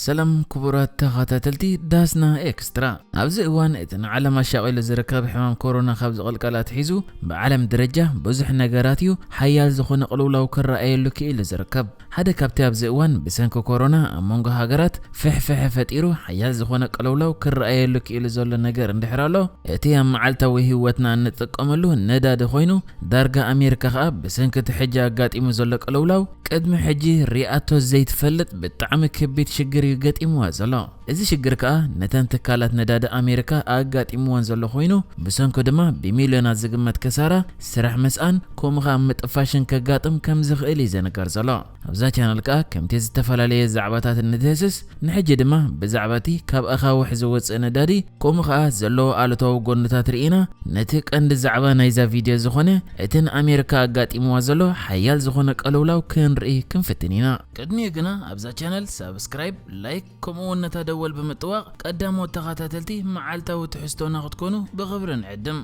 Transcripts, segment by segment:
ሰላም ክቡራት ተኸታተልቲ ዳስና ኤክስትራ። ኣብዚ እዋን እቲ ንዓለም ኣሻቒሉ ዝርከብ ሕማም ኮሮና ካብ ዝቕልቀል ኣትሒዙ ብዓለም ደረጃ ብዙሕ ነገራት እዩ ሓያል ዝኾነ ቅልውላው ክረኣየሉ ክኢሉ ዝርከብ። ሓደ ካብቲ ኣብዚ እዋን ብሰንኪ ኮሮና ኣብ መንጎ ሃገራት ፍሕፍሐ ፈጢሩ ሓያል ዝኾነ ቅልውላው ክረኣየሉ ክኢሉ ዘሎ ነገር እንድሕር ኣሎ፣ እቲ ኣብ መዓልታዊ ህይወትና እንጥቀመሉ ነዳዲ ኮይኑ፣ ዳርጋ ኣሜሪካ ኸኣ ብሰንኪ እቲ ሕጂ ኣጋጢሙ ዘሎ ቅልውላው ቅድሚ ሕጂ ሪኣቶ ዘይትፈልጥ ብጣዕሚ ከቢድ ሽግር እዩ ገጢምዋ ዘሎ። እዚ ሽግር ከኣ ነተን ትካላት ነዳዲ ኣሜሪካ ኣጋጢምወን ዘሎ ኮይኑ፣ ብሰንኩ ድማ ብሚልዮናት ዝግመት ከሳራ፣ ስራሕ ምስኣን፣ ከምኡ ከኣ ምጥፋሽን ከጋጥም ከም ዝኽእል እዩ ዝንገር ዘሎ። ኣብዛ ቻነል ከኣ ከምቲ ዝተፈላለየ ዛዕባታት እንትህስስ፣ ንሕጂ ድማ ብዛዕባ እቲ ካብ ኣኻውሕ ዝወጽእ ነዳዲ፣ ከምኡ ከኣ ዘለዎ ኣሉታዊ ጎንታት ርኢና፣ ነቲ ቀንዲ ዛዕባ ናይዛ ቪድዮ ዝኾነ፣ እቲ ንኣሜሪካ ኣጋጢምዋ ዘሎ ሓያል ዝኾነ ቅልውላው ክንርኢ ክንፍትን ኢና። ቅድሚኡ ግና ኣብዛ ቻነል ሳብስክራይብ፣ ላይክ፣ ከምኡ እውን ነታ ደወል ብምጥዋቕ ቀዳሞት ተኸታተልቲ መዓልታዊ ትሕዝቶና ክትኮኑ ብኽብሪ ንዕድም።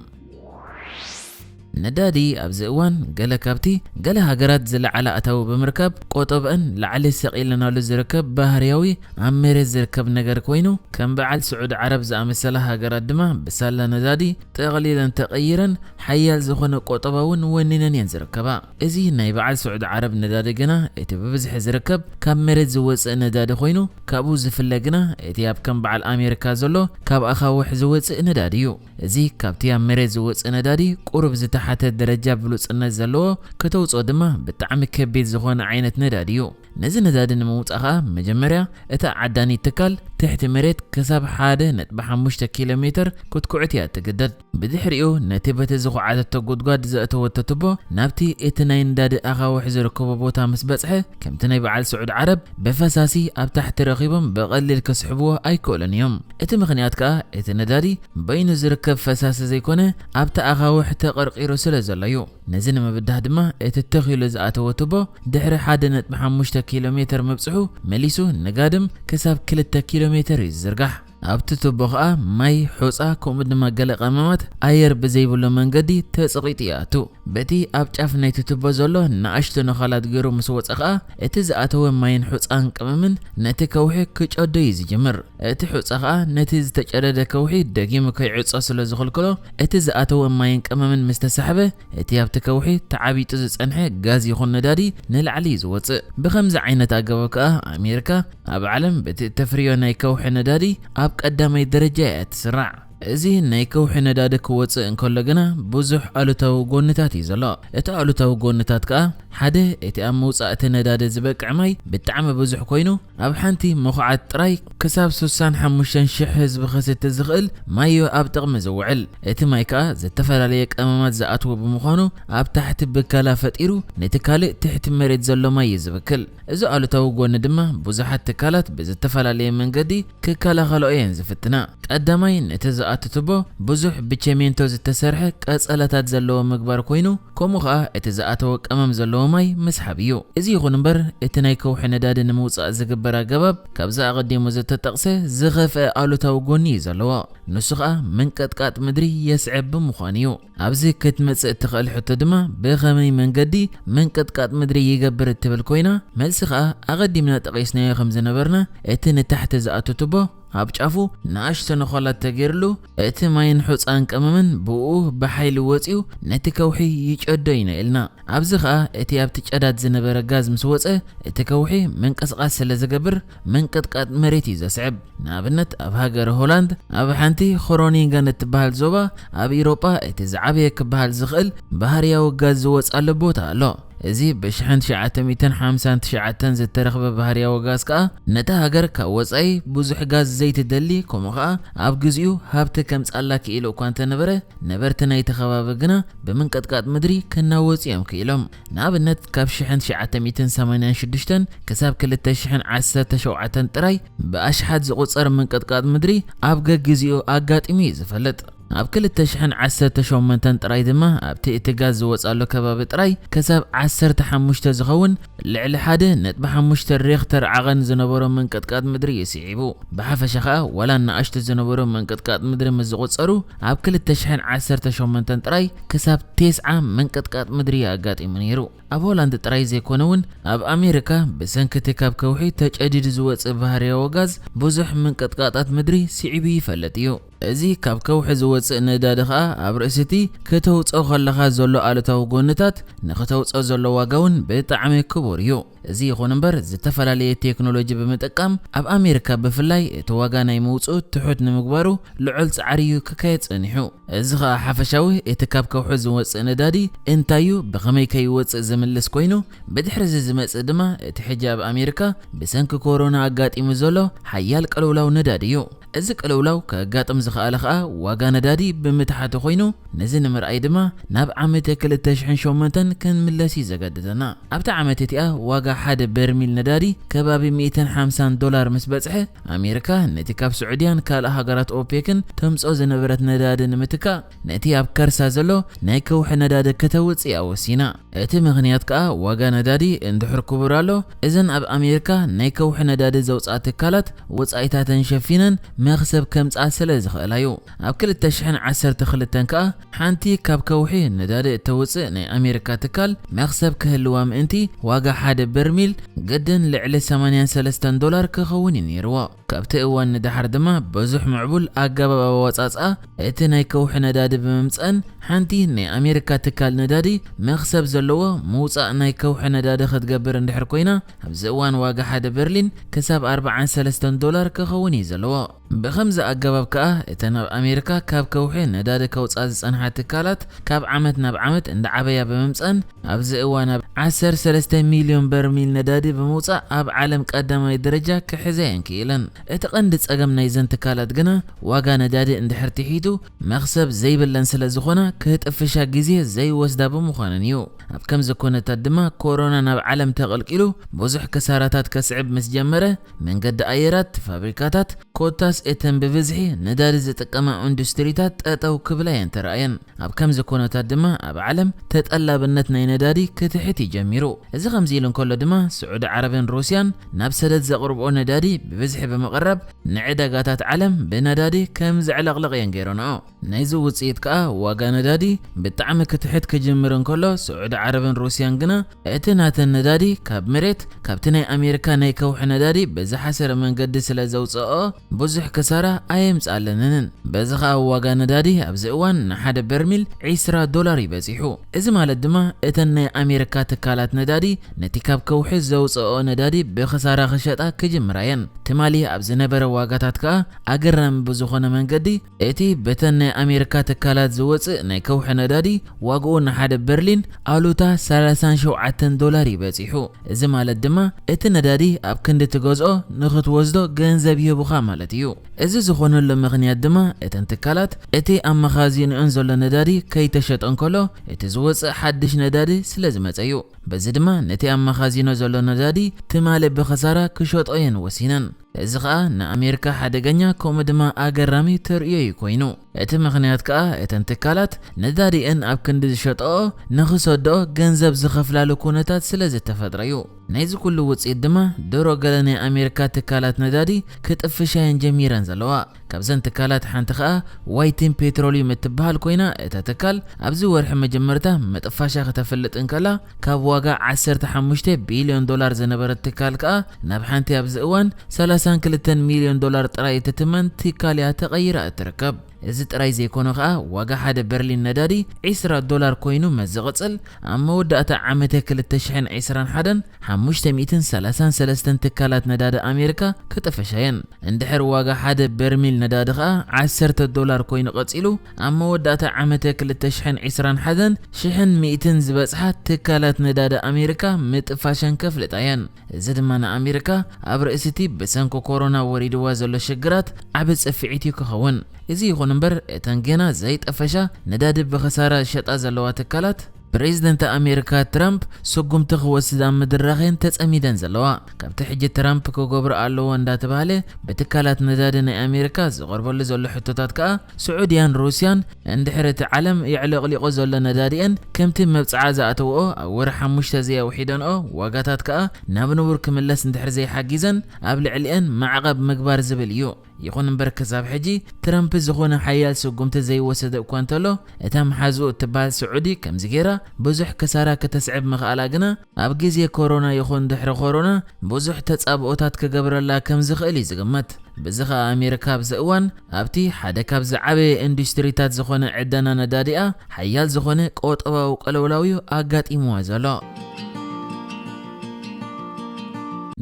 ነዳዲ ኣብዚ እዋን ገለ ካብቲ ገለ ሃገራት ዝለዓለ ኣታዊ ብምርካብ ቆጠብአን ላዕሊ ሰቒለናሉ ዝርከብ ባህርያዊ ኣብ መሬት ዝርከብ ነገር ኮይኑ፣ ከም በዓል ስዑድ ዓረብ ዝኣመሰላ ሃገራት ድማ ብሳላ ነዳዲ ጠቕሊለን ተቐይረን ሓያል ዝኾነ ቆጠባውን ወኒነን እየን ዝርከባ። እዚ ናይ በዓል ስዑድ ዓረብ ነዳዲ ግና እቲ ብብዝሒ ዝርከብ ካብ መሬት ዝወፅእ ነዳዲ ኮይኑ፣ ካብኡ ዝፍለ ግና እቲ ኣብ ከም በዓል ኣሜሪካ ዘሎ ካብ ኣኻውሕ ዝወፅእ ነዳዲ እዩ። እዚ ካብቲ ኣብ መሬት ዝወፅእ ነዳዲ ቁሩብ ዝተሓተ ደረጃ ብሉፅነት ዘለዎ፣ ከተውፅኦ ድማ ብጣዕሚ ከቢድ ዝኾነ ዓይነት ነዳዲ እዩ። ነዚ ነዳዲ ንምውፃእ ኸኣ መጀመርያ እታ ዓዳኒት ትካል ትሕቲ መሬት ክሳብ ሓደ ነጥቢ ሓሙሽተ ኪሎ ሜትር ክትኩዕት እያ እትግደድ። ብድሕሪኡ ነቲ በቲ ዝኹዓተቶ ጉድጓድ ዘእተወቶ ቱቦ ናብቲ እቲ ናይ ነዳዲ ኣኻውሕ ዝርከቦ ቦታ ምስ በጽሐ፣ ከምቲ ናይ በዓል ስዑድ ዓረብ ብፈሳሲ ኣብ ታሕቲ ረኺቦም ብቐሊል ክስሕብዎ ኣይክእሉን እዮም። እቲ ምኽንያት ከኣ እቲ ነዳዲ በይኑ ዝርከብ ፈሳሲ ዘይኮነ ኣብቲ ኣኻውሕ ተቐርቂሩ ስለ ዘሎ እዩ። ነዚ ንምብዳህ ድማ እቲ ትኽ ኢሉ ዝኣተወ ቱቦ ድሕሪ ሓደ ነጥቢ ሓሙሽተ ኪሎ ሜትር ምብጽሑ መሊሱ ንጋድም ክሳብ ክልተ ኪሎ ሜትር እዩ ዝዝርጋሕ። ኣብቲ ቱቦ ኸኣ ማይ፣ ሑጻ፣ ከምኡ ድማ ገለ ቀመማት ኣየር ብዘይብሉ መንገዲ ተጸቒጡ ይኣቱ። በቲ ኣብ ጫፍ ናይቲ ቱቦ ዘሎ ንኣሽቱ ነዃላት ገይሩ ምስ ወጸ ኸኣ፣ እቲ ዝኣተወ ማይን ሑጻን ቀመምን ነቲ ከውሒ ክጨዶ እዩ ዝጅምር። እቲ ሑጻ ኸኣ ነቲ ዝተጨደደ ከውሒ ደጊሙ ከይዕጾ ስለ ዝኽልክሎ፣ እቲ ዝኣተወ ማይን ቀመምን ምስ ተሳሕበ፣ እቲ ኣብቲ ከውሒ ተዓቢጡ ዝጸንሐ ጋዝ ይኹን ነዳዲ ንላዕሊ እዩ ዝወጽእ። ብኸምዚ ዓይነት ኣገባብ ከኣ ኣሜሪካ ኣብ ዓለም በቲ እተፍርዮ ናይ ከውሒ ነዳዲ ኣብ ቀዳማይ ደረጃ እያ ትስራዕ። እዚ ናይ ከውሒ ነዳዲ ክወጽእ እንከሎ ግና ብዙሕ ኣሉታዊ ጎንታት እዩ ዘሎ። እቲ ኣሉታዊ ጎንታት ከኣ ሓደ፣ እቲ ኣብ ምውጻእ እቲ ነዳዲ ዝበቅዕ ማይ ብጣዕሚ ብዙሕ ኮይኑ፣ ኣብ ሓንቲ መኹዓት ጥራይ ክሳብ ስሳን ሓሙሽተን ሽሕ ህዝቢ ከስቲ ዝኽእል ማይ እዩ ኣብ ጥቕሚ ዝውዕል። እቲ ማይ ከኣ ዝተፈላለየ ቀመማት ዝኣትዎ ብምዃኑ፣ ኣብ ታሕቲ ብከላ ፈጢሩ ነቲ ካልእ ትሕቲ መሬት ዘሎ ማይ እዩ ዝብክል። እዚ ኣሉታዊ ጎኒ ድማ ብዙሓት ትካላት ብዝተፈላለየ መንገዲ ክከላኸልኦ እየን ዝፍትና። ቀዳማይ፣ ነቲ ዝኣቱ ቱቦ ብዙሕ ብቸሜንቶ ዝተሰርሐ ቀጸላታት ዘለዎ ምግባር ኮይኑ፣ ከምኡ ኸኣ እቲ ዝኣተወ ቀመም ዘለዎ ማይ ምስሓብ እዩ። እዚ ይኹን እምበር፣ እቲ ናይ ከውሒ ነዳዲ ንምውጻእ ዝግበር ኣገባብ፣ ካብዚ ኣቐዲሙ ዝተጠቕሰ ዝኸፍአ ኣሉታዊ ጎኒ እዩ ዘለዎ። ንሱ ኸኣ ምንቅጥቃጥ ምድሪ የስዕብ ብምዃኑ እዩ። ኣብዚ ክትመጽእ እትኽእል ሕቶ ድማ፣ ብኸመይ መንገዲ ምንቅጥቃጥ ምድሪ ይገብር እትብል ኮይና፣ መልሲ ኸኣ ኣቐዲምና ጠቒስናዮ ከም ዝነበርና፣ እቲ ንታሕቲ ዝኣቱ ቱቦ ኣብ ጫፉ ንኣሽቱ ነዃላት ተገይርሉ፣ እቲ ማይን ሑጻን ቀመምን ብኡ ብሓይሊ ወጺኡ ነቲ ከውሒ ይጨዶ ኢና ኢልና። ኣብዚ ኸኣ እቲ ኣብቲ ጨዳድ ዝነበረ ጋዝ ምስ ወጸ፣ እቲ ከውሒ ምንቅስቓስ ስለ ዝገብር፣ ምንቅጥቃጥ መሬት እዩ ዘስዕብ። ንኣብነት፣ ኣብ ሃገረ ሆላንድ፣ ኣብ ሓንቲ ግሮኒንገን እትበሃል ዞባ፣ ኣብ ኢሮጳ እቲ ዝዓበየ ክበሃል ዝኽእል ባህርያዊ ጋዝ ዝወጽኣሉ ቦታ ኣሎ። እዚ ብሽሕን ትሽዓተ ሚእትን ሓምሳን ትሽዓተን ዝተረኽበ ባህርያዊ ጋዝ ከኣ፣ ነታ ሃገር ካብ ወጻኢ ብዙሕ ጋዝ ዘይትደሊ፣ ከምኡ ከኣ ኣብ ግዚኡ ሃብቲ ከምጽኣላ ክኢሉ እኳ እንተነበረ፣ ነበርቲ ናይቲ ከባቢ ግና ብምንቅጥቃጥ ምድሪ ክናወጹ እዮም ክኢሎም። ንኣብነት፣ ካብ ሽሕን ትሽዓተ ሚእትን ሰማንያን ሽዱሽተን ክሳብ ክልተ ሽሕን ዓሰርተ ሸውዓተን ጥራይ ብኣሽሓት ዝቑጸር ምንቅጥቃጥ ምድሪ ኣብ ገግዚኡ ኣጋጢሙ እዩ ዝፈልጥ። ኣብ ክልተ ሽሕን ዓሰርተ ሸሞንተን ጥራይ ድማ ኣብቲ እቲ ጋዝ ዝወጻሉ ከባቢ ጥራይ ክሳብ ዓሰርተ ሓሙሽተ ዝኸውን ልዕሊ ሓደ ነጥቢ ሓሙሽተ ሬክተር ዓቐን ዝነበሮ ምንቅጥቃጥ ምድሪ እዩ ስዒቡ። ብሓፈሻ ኸኣ ዋላ ንኣሽቱ ዝነበሩ ምንቅጥቃጥ ምድሪ ምስ ዝቑጸሩ ኣብ ክልተ ሽሕን ዓሰርተ ሸሞንተን ጥራይ ክሳብ ተስዓ ምንቅጥቃጥ ምድሪ ኣጋጢሙ ነይሩ። ኣብ ሆላንድ ጥራይ ዘይኮነ እውን ኣብ ኣሜሪካ ብሰንኪ እቲ ካብ ከውሒ ተጨዲዱ ዝወጽእ ባህርያዊ ጋዝ ብዙሕ ምንቅጥቃጣት ምድሪ ስዒቡ ይፈልጥ እዩ። እዚ ካብ ከውሒ ዝወጽእ ነዳዲ ኸኣ ኣብ ርእሲ እቲ ከተውጽኦ ከለኻ ዘሎ ኣሉታዊ ጎንታት ንኽተውጽኦ ዘሎ ዋጋ እውን ብጣዕሚ ክቡር እዩ። እዚ ይኹን እምበር ዝተፈላለየ ቴክኖሎጂ ብምጥቃም ኣብ ኣሜሪካ ብፍላይ እቲ ዋጋ ናይ ምውጽኡ ትሑት ንምግባሩ ልዑል ጻዕሪ እዩ ክካየድ ጸኒሑ። እዚ ኸኣ ሓፈሻዊ እቲ ካብ ከውሒ ዝወጽእ ነዳዲ እንታይ እዩ፣ ብኸመይ ከይወጽእ ዝምልስ ኮይኑ፣ ብድሕሪ እዚ ዝመጽእ ድማ እቲ ሕጂ ኣብ ኣሜሪካ ብሰንኪ ኮሮና ኣጋጢሙ ዘሎ ሓያል ቅልውላው ነዳዲ እዩ። እዚ ቅልውላው ከጋጥም ዝኸኣለ ኸኣ ዋጋ ነዳዲ ብምትሓቱ ኮይኑ፣ ነዚ ንምርኣይ ድማ ናብ ዓመተ ክልተ ሽሕን ሸሞንተን ክንምለስ እዩ ዘገድደና። ኣብታ ዓመት እቲኣ ዋጋ ሓደ በርሚል ነዳዲ ከባቢ ሚእትን ሓምሳን ዶላር ምስ በጽሐ፣ ኣሜሪካ ነቲ ካብ ስዑድያን ካልእ ሃገራት ኦፔክን ተምጽኦ ዝነበረት ነዳዲ ንምትካእ፣ ነቲ ኣብ ከርሳ ዘሎ ናይ ከውሒ ነዳዲ ከተውጽእ እያ ወሲና። እቲ ምኽንያት ከኣ ዋጋ ነዳዲ እንድሕር ክቡር ኣሎ፣ እዘን ኣብ ኣሜሪካ ናይ ከውሒ ነዳዲ ዘውጽኣ ትካላት ወጻኢታተን ሸፊነን መኽሰብ ከምጽኣ ስለ ዝኽእላ እዩ። ኣብ ክልተ ሽሕን ዓሰርተ ክልተን ከኣ ሓንቲ ካብ ከውሒ ነዳዲ እተውጽእ ናይ ኣሜሪካ ትካል መኽሰብ ክህልዋ ምእንቲ ዋጋ ሓደ በርሚል ግድን ልዕሊ ሰማንያን ሰለስተን ዶላር ክኸውን እዩ ነይርዎ። ካብቲ እዋን ንደሓር ድማ ብዙሕ ምዕቡል ኣገባብ ኣወጻጽኣ እቲ ናይ ከውሒ ነዳዲ ብምምጸን ሓንቲ ናይ ኣሜሪካ ትካል ነዳዲ መኽሰብ ዘለዎ ምውጻእ ናይ ከውሒ ነዳዲ ክትገብር እንድሕር ኮይና ኣብዚ እዋን ዋጋ ሓደ በርሊን ክሳብ ኣርባዓን ሰለስተን ዶላር ክኸውን እዩ ዘለዎ። ብኸምዚ ኣገባብ ከኣ እተን ኣብ ኣሜሪካ ካብ ከውሒ ነዳዲ ከውጻ ዝጸንሓ ትካላት ካብ ዓመት ናብ ዓመት እንዳዓበያ ብምምጸን ኣብዚ እዋን ኣብ ዓሰርተ ሰለስተ ሚልዮን በርሚል ነዳዲ ብምውጻእ ኣብ ዓለም ቀዳማይ ደረጃ ክሕዛ እየን ክኢለን። እቲ ቀንዲ ጸገም ናይዘን ትካላት ግና ዋጋ ነዳዲ እንድሕር ትሒቱ መኽሰብ ዘይብለን ስለ ዝኾና ክጥፍሻ ግዜ ዘይወስዳ ብምዃነን እዩ። ኣብ ከምዚ ኩነታት ድማ ኮሮና ናብ ዓለም ተቐልቂሉ ብዙሕ ክሳራታት ከስዕብ ምስ ጀመረ መንገዲ ኣየራት፣ ፋብሪካታት፣ ኮታስ እተን ብብዝሒ ነዳዲ ዝጥቀማ ኢንዱስትሪታት ጠጠው ክብላ እየን ተራእየን። ኣብ ከምዚ ኩነታት ድማ ኣብ ዓለም ተጠላብነት ናይ ነዳዲ ክትሕት እዩ ጀሚሩ። እዚ ከምዚ ኢሉ እንከሎ ድማ ስዑዲ ዓረብን ሩስያን ናብ ሰደድ ዘቕርብኦ ነዳዲ ብብዝሒ ብምቕራብ ንዕዳጋታት ዓለም ብነዳዲ ከም ዘዕለቕልቕ እየን ገይረንኦ። ናይዚ ውጽኢት ከኣ ዋጋ ነዳዲ ብጣዕሚ ክትሕት ክጅምር እንከሎ ስዑዲ ዓረብን ሩስያን ግና እቲ ናተን ነዳዲ ካብ መሬት ካብቲ ናይ ኣሜሪካ ናይ ከውሒ ነዳዲ ብዝሓሰረ መንገዲ ስለ ዘውጽኦ ብዙሕ ክሳራ ኣየምጽኣለንን። በዚ ኸኣ ዋጋ ነዳዲ ኣብዚ እዋን ንሓደ በርሚል ዒስራ ዶላር እዩ በጺሑ። እዚ ማለት ድማ እተን ናይ ኣሜሪካ ትካላት ነዳዲ ነቲ ካብ ከውሒ ዘውጽኦ ነዳዲ ብኽሳራ ክሸጣ ክጅምራ እየን። ትማሊ ኣብ ዝነበረ ዋጋታት ከኣ ኣገራሚ ብዝኾነ መንገዲ እቲ በተን ናይ ኣሜሪካ ትካላት ዝወጽእ ናይ ከውሒ ነዳዲ ዋግኡ ንሓደ በርሊን ኣሉታ ሰላሳን ሸውዓተን ዶላር እዩ በጺሑ። እዚ ማለት ድማ እቲ ነዳዲ ኣብ ክንዲ ትገዝኦ ንኽትወስዶ ገንዘብ ይህቡኻ ማለት እዩ። እዚ ዝኾነሉ ምኽንያት ድማ እተን ትካላት እቲ ኣብ መኻዚንኦን ዘሎ ነዳዲ ከይተሸጠ እንከሎ እቲ ዝወጽእ ሓድሽ ነዳዲ ስለ ዝመጸ እዩ። በዚ ድማ ነቲ ኣብ መኻዚኖ ዘሎ ነዳዲ ትማሊ ብኸሳራ ክሸጦ እየን ወሲነን። እዚ ኸኣ ንኣሜሪካ ሓደገኛ ከምኡ ድማ ኣገራሚ ተርእዮ እዩ ኮይኑ። እቲ ምኽንያት ከኣ እተን ትካላት ነዳዲኤን ኣብ ክንዲ ዝሸጠኦ ንኽሰደኦ ገንዘብ ዝኸፍላሉ ኩነታት ስለ ዝተፈጥረ እዩ። ናይዚ ኩሉ ውጽኢት ድማ ድሮ ገለ ናይ ኣሜሪካ ትካላት ነዳዲ ክጥፍሻየን ጀሚረን ዘለዋ። ካብዘን ትካላት ሓንቲ ኸኣ ዋይቲን ፔትሮሊየም እትበሃል ኮይና እታ ትካል ኣብዚ ወርሒ መጀመርታ ምጥፋሻ ከተፍልጥ እንከላ ካብ ዋጋ ዓሰርተ ሓሙሽተ ቢልዮን ዶላር ዝነበረት ትካል ከኣ ናብ ሓንቲ ኣብዚ እዋን ሰላሳን ክልተን ሚልዮን ዶላር ጥራይ እትትመን ትካል እያ ተቐይራ እትርከብ። እዚ ጥራይ ዘይኮነ ኸኣ ዋጋ ሓደ በርሊን ነዳዲ ዒስራ ዶላር ኮይኑ ምስ ዝቕጽል ኣብ መወዳእታ ዓመተ ክልተ ሽሕን ዕስራን ሓደን ሓሙሽተ ሚእትን ሰላሳን ሰለስተን ትካላት ነዳዲ ኣሜሪካ ክጥፍሻየን። እንድሕር ዋጋ ሓደ በርሚል ነዳዲ ኸኣ ዓሰርተ ዶላር ኮይኑ ቀጺሉ ኣብ መወዳእታ ዓመተ ክልተ ሽሕን ዕስራን ሓደን ሽሕን ሚእትን ዝበጽሓ ትካላት ነዳዲ ኣሜሪካ ምጥፋሸን ከፍልጣ እየን። እዚ ድማ ንኣሜሪካ ኣብ ርእሲ እቲ ብሰንኪ ኮሮና ወሪድዋ ዘሎ ሽግራት ዓቢ ጽፍዒት እዩ ክኸውን። እዚ ይኹን እምበር እተን ገና ዘይጠፈሻ ነዳዲ ብኽሳራ ዝሸጣ ዘለዋ ትካላት ፕሬዚደንት ኣሜሪካ ትራምፕ ስጉምቲ ክወስድ ኣብ ምድራኽ እየን ተጸሚደን ዘለዋ። ካብቲ ሕጂ ትራምፕ ክገብሮ ኣለዎ እንዳተባህለ ብትካላት ነዳዲ ናይ ኣሜሪካ ዝቐርበሉ ዘሎ ሕቶታት ከኣ፣ ስዑድያን ሩስያን እንድሕር እቲ ዓለም የዕለቕሊቖ ዘሎ ነዳዲአን ከምቲ መብጽዓ ዝኣተውኦ ኣብ ወርሒ ሓሙሽተ ዘየውሒደንኦ ዋጋታት ከኣ ናብ ንቡር ክምለስ እንድሕር ዘይሓጊዘን ኣብ ልዕሊአን ማዕቐብ ምግባር ዝብል እዩ። ይኹን እምበር ክሳብ ሕጂ ትራምፕ ዝኾነ ሓያል ስጉምቲ ዘይወሰደ እኳ እንተሎ፣ እታ መሓዝኡ እትበሃል ስዑዲ ከምዚ ገይራ ብዙሕ ክሳራ ከተስዕብ ምኽኣላ ግና ኣብ ግዜ ኮሮና ይኹን ድሕሪ ኮሮና ብዙሕ ተጻብኦታት ክገብረላ ከም ዝኽእል እዩ ዝግመት። በዚ ኸኣ ኣሜሪካ ኣብዚ እዋን ኣብቲ ሓደ ካብ ዝዓበየ ኢንዱስትሪታት ዝኾነ ዕደና ነዳዲኣ ሓያል ዝኾነ ቆጠባዊ ቀለውላው እዩ ኣጋጢምዋ ዘሎ።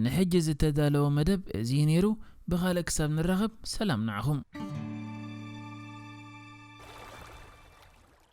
ንሕጂ ዝተዳለወ መደብ እዚ እዩ ነይሩ። ብኻልእ ክሳብ ንራኸብ ሰላም ንዓኹም።